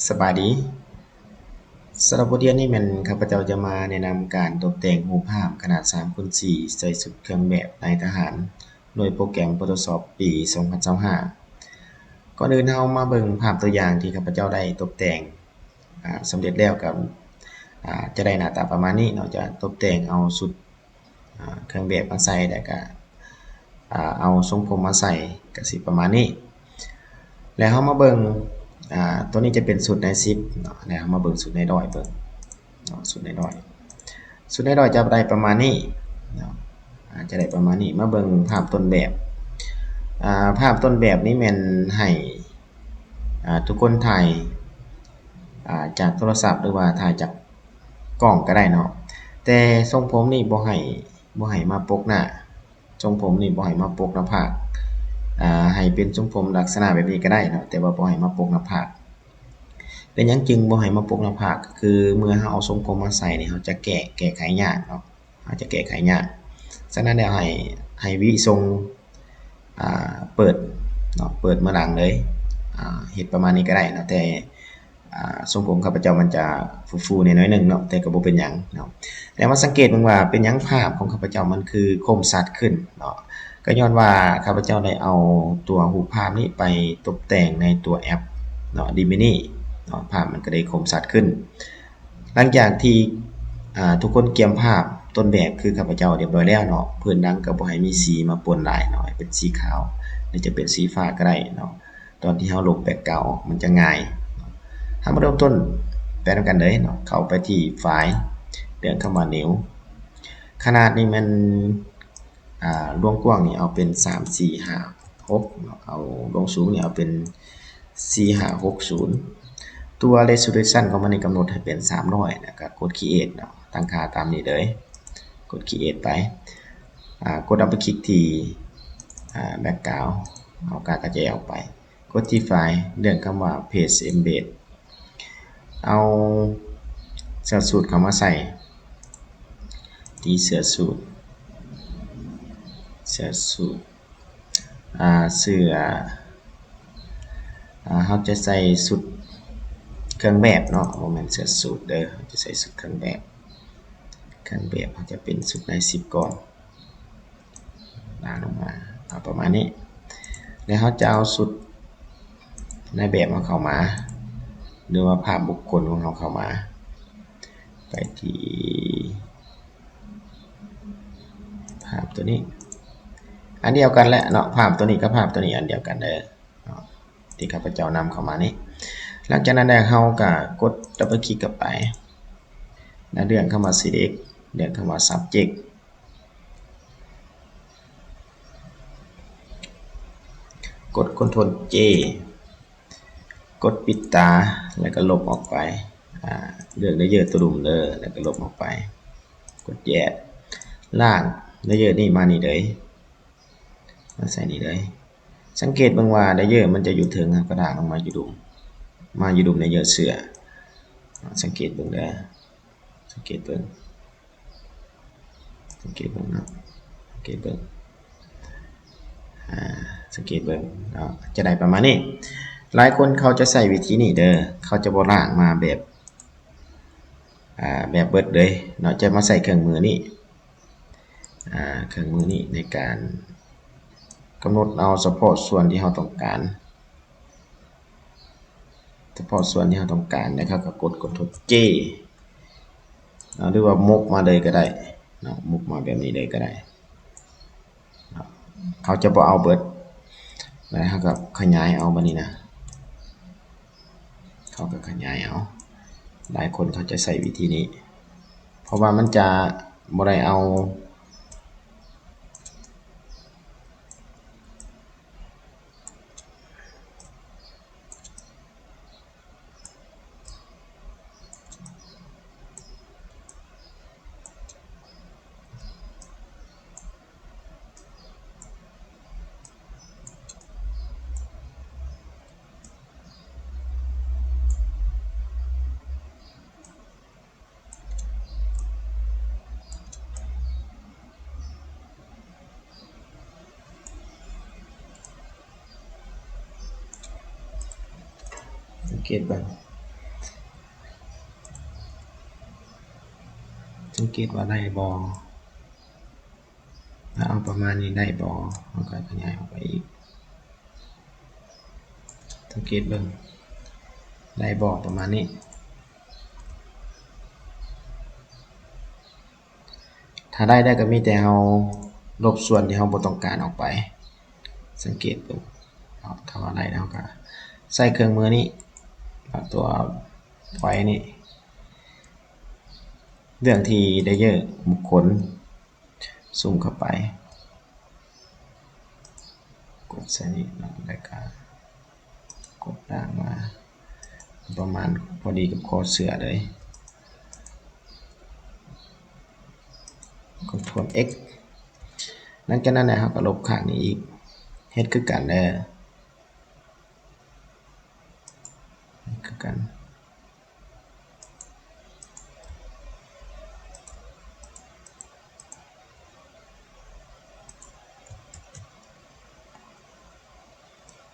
ສະບາຍດີ. ສຳລັບບົດຮຽນນີ້ແມ່ນຂ້າພະເຈົ້າຈະມາແນະນຳການຕົບແຕ່ງຮູບພາບຂະໜາດສາມຄູນສີ່ ໃສ່ຊຸດເຄື່ອງແບບນາຍທະຫານ ໂດຍໂປຣແກຣມ Photoshop ປີສອງພັນຊາວຫ້າ. ກ່ອນອື່ນເຮົາມາເບິ່ງພາບຕົວຢ່າງທີ່ຂ້າພະເຈົ້າໄດ້ຕົບແຕ່ງ ອາ ສຳເລັດແລ້ວກໍ ອາ ຈະໄດ້ໜ້າຕາປະມານນີ້ເນາະ. ຈະຕົບແຕ່ງເອົາຊຸດ ອາ ເຄື່ອງແບບມາໃສ່ ແລ້ວກະ ອາ ເອົາຊົງຜົມມາໃສ່ ກະຊິປະມານນີ້. ແລ້ວເຮົາມາເບິ່ງ ອາ ຕົວນີ້ຈະເປັນຊຸດນາຍສິບເນາະ. ແລ້ວເຮົາມາເບິ່ງຊຸດນາຍຮ້ອຍເບິ່ງເນາະ, ຊຸດນາຍຮ້ອຍ ຊຸດນາຍຮ້ອຍຈະໄດ້ປະມານນີ້ເນາະ, ອາ ຈະໄດ້ປະມານນີ້. ມາເບິ່ງພາບຕົ້ນແບບ ອາ ພາບຕົ້ນແບບນີ້ແມ່ນໃຫ້ ອາ ທຸກຄົນຖ່າຍ ອາ ຈາກໂທລະສັບ ຫຼືວ່າຖ່າຍຈາກ ກ້ອງກໍໄດ້ເນາະ, ແຕ່ຊົງຜົມນີ້ບໍ່ໃຫ້ ບໍ່ໃຫ້ມາປົກໜ້າ, ຊົງຜົມນີ້ບໍ່ໃຫ້ມາປົກໜ້າຜາກ. ອາ ໃຫ້ເປັນຊົງຜົມລັກສະນະແບບນີ້ກໍໄດ້ເນາະ, ແຕ່ວ່າບໍ່ໃຫ້ມາປົກໜ້າຜາກ. ເປັນຫຍັງຈຶ່ງບໍ່ໃຫ້ມາປົກໜ້າຜາກ? ກໍຄືເມື່ອເຮົາເອົາຊົງຜົມມາໃສ່ນີ້ ເຮົາຈະແກ້ ແກ້ໄຂຍາກເນາະ, ເຮົາຈະແກ້ໄຂຍາກ. ສະນັ້ນແລ້ວໃຫ້ ໃຫ້ວິຊົງ ອາ ເປີດເນາະ, ເປີດເບື້ອງຫຼັງເລີຍ. ອາ ເຮັດປະມານນີ້ກໍໄດ້ເນາະ, ແຕ່ ອາ ຊົງຜົມຂ້າພະເຈົ້າມັນຈະຟູໆແດ່ໜ້ອຍໜຶ່ງເນາະ, ແຕ່ກໍບໍ່ເປັນຫຍັງເນາະ. ແລ້ວມາສັງເກດເບິ່ງວ່າເປັນຫຍັງພາບຂອງຂ້າພະເຈົ້າມັນຄືຄົມຊັດຂຶ້ນເນາະ, ກໍຍ້ອນວ່າຂ້າພະເຈົ້າໄດ້ເອົາຕົວຮູບພາບນີ້ໄປຕົບແຕ່ງໃນຕົວແອັບເນາະ Gemini ເນາະ, ພາບມັນກໍໄດ້ຄົມຊັດຂຶ້ນ. ຫຼັງຈາກທີ່ ອາ ທຸກຄົນກຽມພາບຕົ້ນແບບຄືຂ້າພະເຈົ້າຮຽບຮ້ອຍແລ້ວເນາະ, ພື້ນຫຼັງກໍບໍ່ໃຫ້ມີສີມາປົນຫຼາຍເນາະ, ໃຫ້ເປັນສີຂາວ ຫຼືຈະເປັນສີຟ້າກໍໄດ້ເນາະ. ຕອນທີ່ເຮົາລົບ background ອອກ ມັນຈະງ່າຍ. ເຮົາມາເລີ່ມຕົ້ນໄປນຳກັນເລີຍເນາະ, ເຂົ້າໄປທີ່ File ເລືອກຄຳວ່າ New. ຂະໜາດນີ້ແມ່ນ ອາ ລວງກວ້າງນີ້ເອົາເປັນສາມ ສີ່ ຫ້າ ຫົກເນາະ, ເອົາລວງສູງນີ້ເອົາເປັນ ສີ່ ຫ້າ ຫົກ ສູນ. ຕົວ resolution ຂອງມັນນີ້ກຳນົດໃຫ້ເປັນສາມຮ້ອຍ ແລ້ວກໍກົດ Create ເນາະ, ຕັ້ງຄ່າຕາມນີ້ເລີຍ, ກົດ Create ໄປ. ອາ ກົດ double click ທີ່ ອາ background ເອົາກາກະແຈອອກໄປ, ກົດທີ່ File ເລືອກຄຳວ່າ Paste Embed. ເອົາເສື້ອສູດເຂົ້າມາໃສ່ ທີ່ເສື້ອສູດ ເສື້ອສູດ ອາ ເສື້ອ ອາ ເຮົາຈະໃສ່ຊຸດເຄື່ອງແບບເນາະ, ບໍ່ແມ່ນເສື້ອສູດເດີ, ເຮົາຈະໃສ່ຊຸດເຄື່ອງແບບ. ເຄື່ອງແບບເຮົາຈະເປັນຊຸດນາຍສິບກ່ອນ. ລາງລົງມາ ເອົາປະມານນີ້ ແລ້ວເຮົາຈະເອົາຊຸດນາຍແບບເຮົາເຂົ້າມາ ຫຼືວ່າພາບບຸກຄົນຂອງເຮົາເຂົ້າມາ ໄປທີ່ພາບຕົວນີ້ ອັນດຽວກັນແຫຼະເນາະ, ພາບຕົວນີ້ກັບພາບຕົວນີ້ອັນດຽວກັນເດີເນາະ ທີ່ຂ້າພະເຈົ້ານຳເຂົ້າມານີ້. ຫຼັງຈາກນັ້ນແລ້ວ ເຮົາກະກົດ double click ເຂົ້າໄປ ແລ້ວເລືອກຄຳວ່າ select ເລືອກຄຳວ່າ subject ກົດ Ctrl J ກົດປິດຕາ ແລ້ວກໍລົບອອກໄປ. ອາ ເລືອກ layer ຕົວລຸ່ມເດີ ແລ້ວກໍລົບອອກໄປ. ກົດແຍກ ລາກ layer ນີ້ມານີ້ເລີຍ ມາໃສ່ນີ້ເລີຍ. ສັງເກດເບິ່ງວ່າ layer ມັນຈະຢູ່ເທິງ ເຮົາກໍລາກລົງມາຢູ່ລຸ່ມ ມາຢູ່ລຸ່ມ layer ເສື້ອ. ສັງເກດເບິ່ງເດີ ສັງເກດເບິ່ງ ສັງເກດເບິ່ງເນາະ ສັງເກດເບິ່ງ ອາ ສັງເກດເບິ່ງເນາະ ຈະໄດ້ປະມານນີ້. ຫຼາຍຄົນເຂົາຈະໃຊ້ວິທີນີ້ເດີ ເຂົາຈະບໍ່ລາກມາແບບ ອາ ແບບເບິດເລີຍເນາະ ຈະມາໃຊ້ເຄື່ອງມືນີ້ ອາ ເຄື່ອງມືນີ້ໃນການກຳນົດເອົາສະເພາະສ່ວນທີ່ເຮົາຕ້ອງການ ສະເພາະສ່ວນທີ່ເຮົາຕ້ອງການ ແລ້ວເຮົາກໍກົດ Ctrl J ເນາະ ຫຼືວ່າໝົບມາເລີຍກໍໄດ້ເນາະ ໝົບມາແບບນີ້ເລີຍກໍໄດ້ເນາະ. ເຂົາຈະບໍ່ເອົາເບິດ ແລ້ວເຮົາກໍຂະຫຍາຍເອົາບາດນີ້ນະ ເຮົາກໍຂະຫຍາຍເອົາ. ຫຼາຍຄົນເຂົາຈະໃຊ້ວິທີນີ້ ເພາະວ່າມັນຈະບໍ່ໄດ້ເອົາ ສັງເກດເບິ່ງ ສັງເກດວ່າໄດ້ບໍ່? ຖ້າເອົາປະມານນີ້ໄດ້ບໍ່? ເຮົາກໍຂະຫຍາຍອອກໄປອີກ. ສັງເກດເບິ່ງ ໄດ້ບໍ່? ປະມານນີ້. ຖ້າໄດ້ແລ້ວກໍມີແຕ່ເຮົາລົບສ່ວນທີ່ເຮົາບໍ່ຕ້ອງການອອກໄປ. ສັງເກດເບິ່ງເນາະ ຖ້າວ່າໄດ້ແລ້ວເຮົາກໍໃຊ້ເຄື່ອງມືນີ້ ເອົາຕົວ point ນີ້ ເລື່ອງທີ່ layer ບຸກຄົນ ຊູມເຂົ້າໄປ ກົດໃສ່ນີ້ເນາະ ແລ້ວກໍກົດລ່າງມາ ປະມານພໍດີກັບຄໍເສື້ອເລີຍ Ctrl X. ຫຼັງຈາກນັ້ນແຫຼະ ເຮົາກໍລົບຂ້າງນີ້ອີກ ເຮັດຄືກັນເດີ ເຮັດຄືກັນ.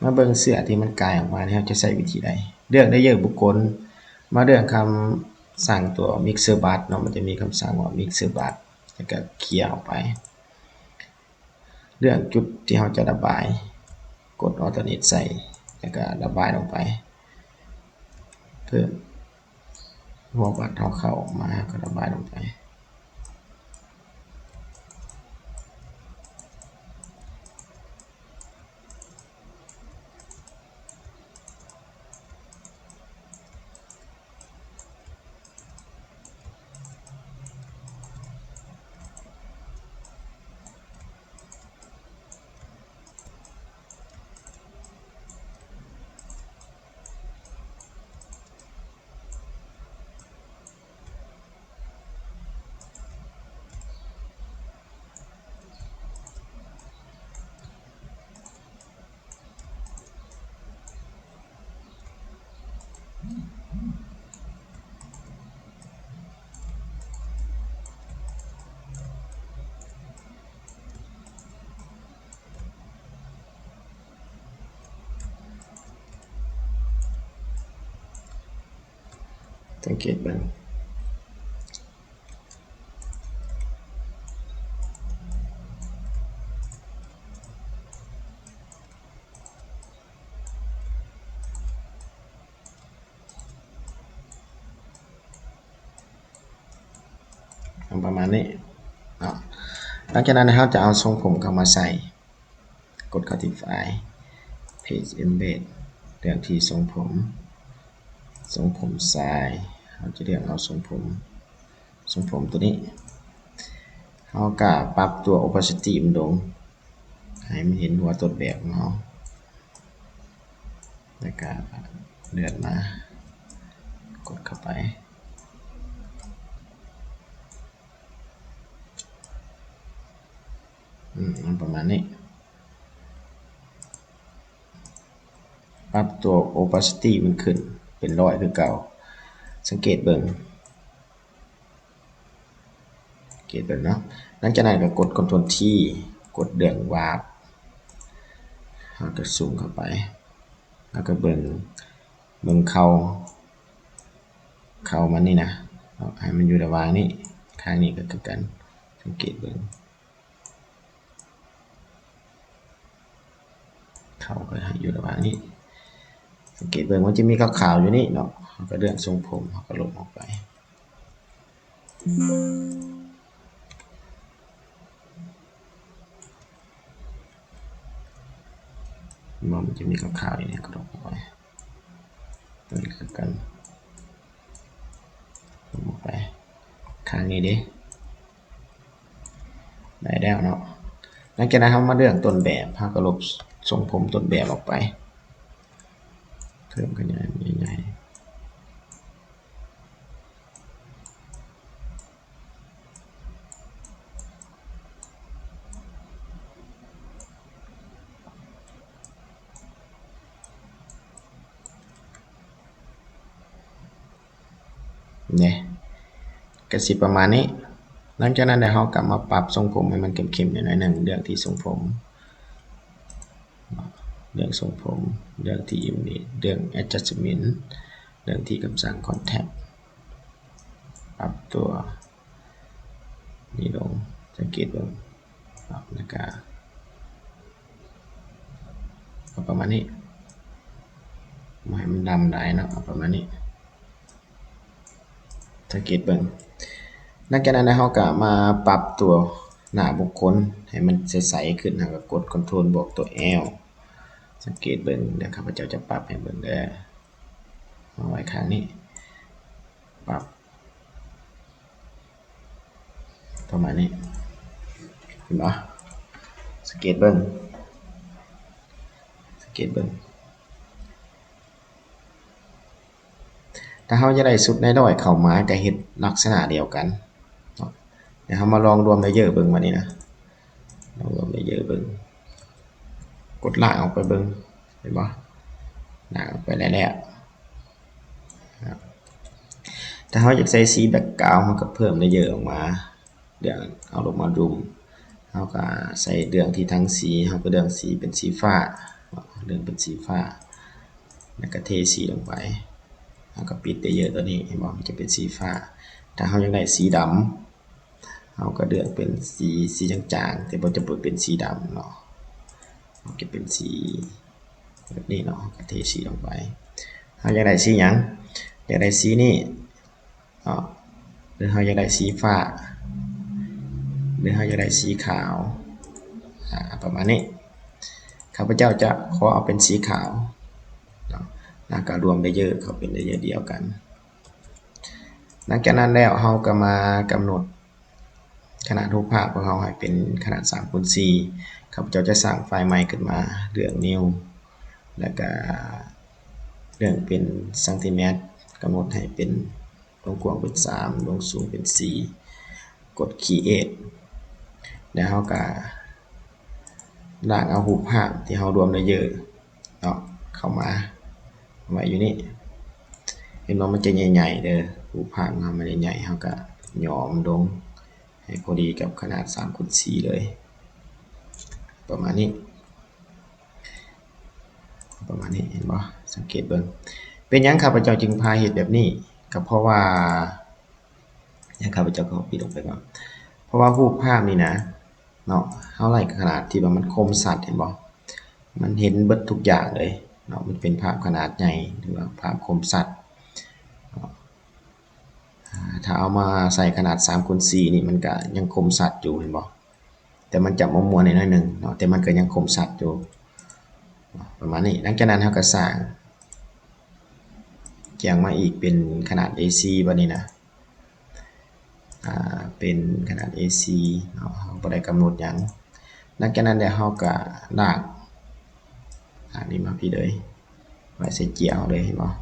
ມາເບິ່ງເສື້ອທີ່ມັນກາຍອອກມານີ້ ເຮົາຈະໃຊ້ວິທີໃດ? ເລືອກ layer ບຸກຄົນ ມາເລືອກຄຳສັ່ງຕົວ mixer brush ເນາະ ມັນຈະມີຄຳສັ່ງວ່າ mixer brush ແລ້ວກໍເຄຍອອກໄປ. ເລືອກຈຸດທີ່ເຮົາຈະລະບາຍ ກົດ Alt Delete ໃສ່ ແລ້ວກໍລະບາຍລົງໄປ ເພີ່ມຫົວບັດເຮົາເຂົ້າມາ ແລ້ວກໍລະບາຍລົງໄປ. ສັງເກດເບິ່ງ ເອົາປະມານນີ້ເນາະ. ຫຼັງຈາກນັ້ນເຮົາຈະເອົາຊົງຜົມເຂົ້າມາໃສ່ ກົດເຂົ້າທີ່ File Paste Embed ເລືອກທີ່ຊົງຜົມ ຊົງຜົມຊາຍ ເຮົາຈະເລືອກເອົາຊົງຜົມ ຊົງຜົມຕົວນີ້ ເຮົາກະປັບຕົວ opacity ມັນລົງ ໃຫ້ມັນເຫັນຫົວຕົ້ນແບບຂອງເຮົາ ແລ້ວກະເລື່ອນມາ ກົດເຂົ້າໄປ ອືມ ປະມານນີ້ ປັບຕົວ opacity ມັນຂຶ້ນເປັນຮ້ອຍຄືເກົ່າ ສັງເກດເບິ່ງ ເກັດເບິ່ງເນາະ. ຫຼັງຈາກນັ້ນກໍກົດ Ctrl T ກົດເລື່ອງ Warp ເຮົາກໍຊູມເຂົ້າໄປ ເຮົາກໍເບິ່ງ ເບິ່ງເຄົ້າ ເຄົ້າມັນນີ້ນະ ເອົາໃຫ້ມັນຢູ່ລະຫວ່າງນີ້ ຂ້າງນີ້ກໍຄືກັນ ສັງເກດເບິ່ງ. ເຂົາກໍໃຫ້ຢູ່ລະຫວ່າງນີ້ ສັງເກດເບິ່ງ ມັນຈະມີຂາວໆຢູ່ນີ້ເນາະ ເຮົາກໍເລືອກຊົງຜົມ ເຮົາກໍລົບອອກໄປ ເຫັນບໍ່ ມັນຈະມີຂາວໆຢູ່ນີ້ ກໍລົບອອກໄປ ຕົວນີ້ຄືກັນ ລົບອອກໄປ ຂ້າງນີ້ເດ້ ໄດ້ແລ້ວເນາະ. ຫຼັງຈາກນັ້ນເຮົາມາເລືອກຕົ້ນແບບ ເຮົາກໍລົບຊົງຜົມຕົ້ນແບບອອກໄປ ເພີ່ມຂະຫຍາຍໃຫຍ່ໆ ນີ້ ກໍຊິປະມານນີ້. ຫຼັງຈາກນັ້ນແລ້ວ ເຮົາກໍມາປັບຊົງຜົມໃຫ້ມັນເຂັ້ມໆໜ້ອຍໜຶ່ງ ເລືອກທີ່ຊົງຜົມ ເລືອກຊົງຜົມ ເລືອກທີ່ Image ເລືອກ Adjustment ເລືອກທີ່ຄຳສັ່ງ Contrast ປັບຕົວ ນີ້ລົງ ສັງເກດເບິ່ງເນາະ ແລ້ວກະເອົາປະມານນີ້ ບໍ່ໃຫ້ມັນດຳຫຼາຍເນາະ ເອົາປະມານນີ້ ສັງເກດເບິ່ງ. ຫຼັງຈາກນັ້ນເຮົາກະມາປັບຕົວໜ້າບຸກຄົນໃຫ້ມັນໃສໆຂຶ້ນ ເຮົາກະກົດຄອນໂທຣບວກຕົວແອວ ສັງເກດເບິ່ງ ດຽວຂ້າພະເຈົ້າຈະປັບໃຫ້ເບິ່ງເດີ ມາໄວ້ຂ້າງນີ້ ປັບ ປະມານນີ້ ເຫັນບໍ່? ສັງເກດເບິ່ງ ສັງເກດເບິ່ງ ຖ້າເຮົາຢາກໄດ້ຊຸດນາຍຮ້ອຍເຂົ້າມາ ກະເຮັດລັກສະນະດຽວກັນເນາະ. ດຽວເຮົາມາລອງລວມເລເຢີເບິ່ງບາດນີ້ນະ ລອງລວມເລເຢີເບິ່ງ ກົດລ້າງອອກໄປເບິ່ງ ເຫັນບໍ່? ລ້າງອອກໄປແລ້ວ ຖ້າເຮົາຢາກໃສ່ສີແບັກກຣາວ ເຮົາກະເພີ່ມເລເຢີອອກມາ ເລືອກເອົາລົງມາດຸມ ເຮົາກະໃສ່ເລື່ອງທີ່ທັງສີ ເຮົາກະເລືອກສີເປັນສີຟ້າ ເລືອກເປັນສີຟ້າ ແລ້ວກະເທສີລົງໄປ ເຮົາກະປິດເລເຢີໂຕນີ້ ເຫັນບໍ່? ມັນຈະເປັນສີຟ້າ. ຖ້າເຮົາຢາກໄດ້ສີດຳ ເຮົາກະເລືອກເປັນສີ ສີຈາງໆ ແຕ່ບໍ່ຈຳເປັນເປັນສີດຳເນາະ ມັນຈະເປັນສີແບບນີ້ເນາະ ເຮົາກະເທສີລົງໄປ. ເຮົາຢາກໄດ້ສີຫຍັງ? ຢາກໄດ້ສີນີ້ເນາະ ຫຼືເຮົາຢາກໄດ້ສີຟ້າ ຫຼືເຮົາຢາກໄດ້ສີຂາວ ອາ ປະມານນີ້. ຂ້າພະເຈົ້າຈະຂໍເອົາເປັນສີຂາວເນາະ ແລ້ວກະລວມເລເຢີເຂົ້າເປັນເລເຢີດຽວກັນ. ຫຼັງຈາກນັ້ນແລ້ວ ເຮົາກະມາກຳນົດຂະໜາດຮູບພາບຂອງເຮົາໃຫ້ເປັນຂະໜາດສາມຄູນສີ່ ຂ້າພະເຈົ້າຈະສ້າງໄຟລ໌ໃໝ່ຂຶ້ນມາ ເລືອກ New ແລ້ວກະເລືອກເປັນຊັງຕີແມັດ ກຳນົດໃຫ້ເປັນ ລວງກວ້າງເປັນສາມ ລວງສູງເປັນສີ່ ກົດ Create ແລ້ວເຮົາກະລາກເອົາຮູບພາບທີ່ເຮົາລວມເລເຢີເນາະ ເຂົ້າມາໄວ້ຢູ່ນີ້ ເຫັນບໍ່? ມັນຈະໃຫຍ່ໆເດີ ຮູບພາບເຮົາມັນໃຫຍ່ໆ ເຮົາກະຫຍ້ອມລົງໃຫ້ພໍດີກັບຂະໜາດສາມຄູນສີ່ເລີຍ ປະມານນີ້. ປະມານນີ້ ເຫັນບໍ່? ສັງເກດເບິ່ງ ເປັນຫຍັງຂ້າພະເຈົ້າຈຶ່ງພາເຮັດແບບນີ້? ກະເພາະວ່າ ຫຍັງ ຂ້າພະເຈົ້າຂໍປິດອອກໄປກ່ອນ ເພາະວ່າຮູບພາບນີ້ນະເນາະ ເຮົາໄລ່ຂະໜາດທີ່ວ່າມັນຄົມຊັດ ເຫັນບໍ່? ມັນເຫັນເບິດທຸກຢ່າງເລີຍເນາະ ມັນເປັນພາບຂະໜາດໃຫຍ່ ຫຼືວ່າພາບຄົມຊັດເນາະ. ອາ ຖ້າເອົາມາໃສ່ຂະໜາດສາມຄູນສີ່ນີ້ ມັນກະຍັງຄົມຊັດຢູ່ ເຫັນບໍ່? ແຕ່ມັນຈະມົວໆໜ້ອຍໜຶ່ງເນາະ ແຕ່ມັນກະຍັງຄົມຊັດຢູ່ ປະມານນີ້. ຫຼັງຈາກນັ້ນເຮົາກະສ້າງ ແຈ້ງມາອີກເປັນຂະໜາດເອສີ່ ບາດນີ້ນະ ອາ ເປັນຂະໜາດເອສີ່ເນາະ ເຮົາບໍ່ໄດ້ກຳນົດຫຍັງ. ຫຼັງຈາກນັ້ນແລ້ວເຮົາກະລາກ ອາ ນີ້ມາພີ້ເລີຍ ໄວ້ໃສ່ເຈ້ຍເຮົາເລີຍ ເຫັນບໍ່?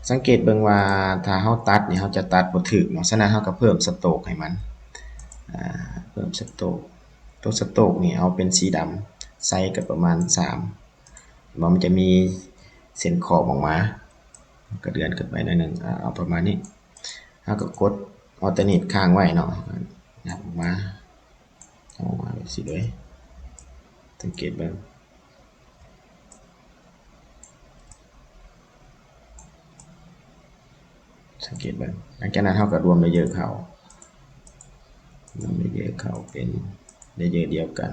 ສັງເກດເບິ່ງວ່າຖ້າເຮົາຕັດນີ້ ເຮົາຈະຕັດບໍ່ຖືກເນາະ ສະນັ້ນເຮົາກະເພີ່ມສະໂຕກໃຫ້ມັນ ອາ ເພີ່ມສະໂຕກ ຕົວສະໂຕກນີ້ເອົາເປັນສີດຳ ໃສ່ກະປະມານສາມ ເຫັນບໍ່? ມັນຈະມີເສັ້ນຂອບອອກມາ ກະເລື່ອນຂຶ້ນໄປໜ້ອຍໜຶ່ງ ອາ ເອົາປະມານນີ້ ເຮົາກະກົດ Alternate ຄ້າງໄວ້ເນາະ ຫຍັບອອກມາ ເອົາອອກມາແບບຊີ້ເລີຍ ສັງເກດເບິ່ງ ສັງເກດເບິ່ງ. ຫຼັງຈາກນັ້ນເຮົາກະລວມເລເຢີເຂົ້າ ລວມເລເຢີເຂົ້າເປັນເລເຢີດຽວກັນ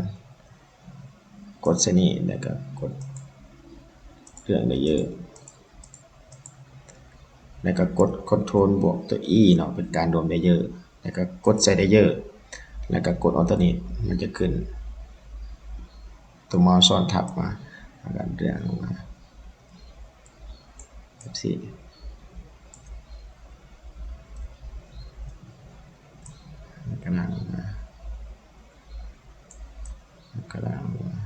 ກົດໃສ່ນີ້ ແລ້ວກະກົດເລືອກເລເຢີ ແລ້ວກະກົດຄອນໂທຣບວກຕົວອີເນາະ ເປັນການລວມເລເຢີ ແລ້ວກະກົດໃສ່ເລເຢີ ແລ້ວກະກົດ Alternate ມັນຈະຂຶ້ນ ຕົວເມົາຊ້ອນທັບມາ ແລ້ວກະເລື່ອນລົງມາ ແບບຊີ້ ແລ້ວກະລາກລົງມາ ແລ້ວກະລາກລົງມາ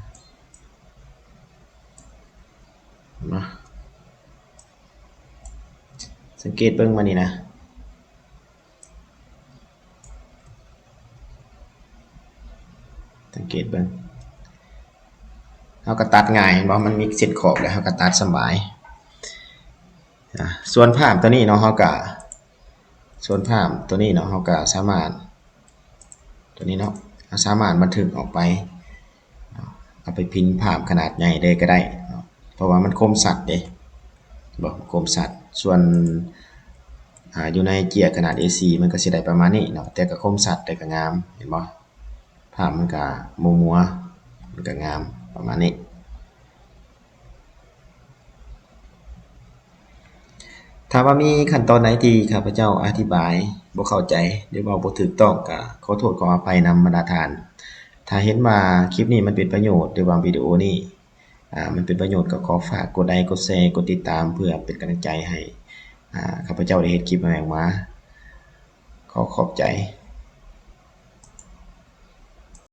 ເຫັນບໍ່? ສັງເກດເບິ່ງມານີ້ນະ ສັງເກດເບິ່ງ ເຮົາກະຕັດງ່າຍ ເຫັນບໍ່? ມັນມີເສັ້ນຂອບແລ້ວ ເຮົາກະຕັດສະບາຍ. ອາ ສ່ວນພາບໂຕນີ້ເນາະ ເຮົາກະ ສ່ວນພາບໂຕນີ້ເນາະ ເຮົາກະສາມາດ ໂຕນີ້ເນາະ ເຮົາສາມາດບັນທຶກອອກໄປ ເອົາໄປພິມພາບຂະໜາດໃຫຍ່ເລີຍກະໄດ້ເນາະ ເພາະວ່າມັນຄົມຊັດເດ້ ບໍ່ ຄົມຊັດ. ສ່ວນ ອາ ຢູ່ໃນເຈ້ຍຂະໜາດ ເອສີ່ ມັນກໍຊິໄດ້ປະມານນີ້ເນາະ, ແຕ່ກໍຄົມຊັດ ແຕ່ກໍງາມ ເຫັນບໍ່? ພາບມັນກະມົວໆ ມັນກະງາມປະມານນີ້. ຖ້າວ່າມີຂັ້ນຕອນໃດທີ່ຂ້າພະເຈົ້າອະທິບາຍບໍ່ເຂົ້າໃຈ ຫຼື ເວົ້າບໍ່ຖືກຕ້ອງ ກະຂໍໂທດຂໍອະໄພນຳບັນດາທ່ານ. ຖ້າເຫັນວ່າຄລິບນີ້ມັນເປັນປະໂຫຍດ ຫຼືວ່າວິດີໂອນີ້ ອາ ມັນເປັນປະໂຫຍດ ກໍຂໍຝາກກົດໄລ ກົດແຊ ກົດຕິດຕາມ ເພື່ອເປັນກຳລັງໃຈໃຫ້ ອາ ຂ້າພະເຈົ້າໄດ້ເຮັດຄລິບໃໝ່ໆອອກມາ. ຂໍຂອບໃຈ.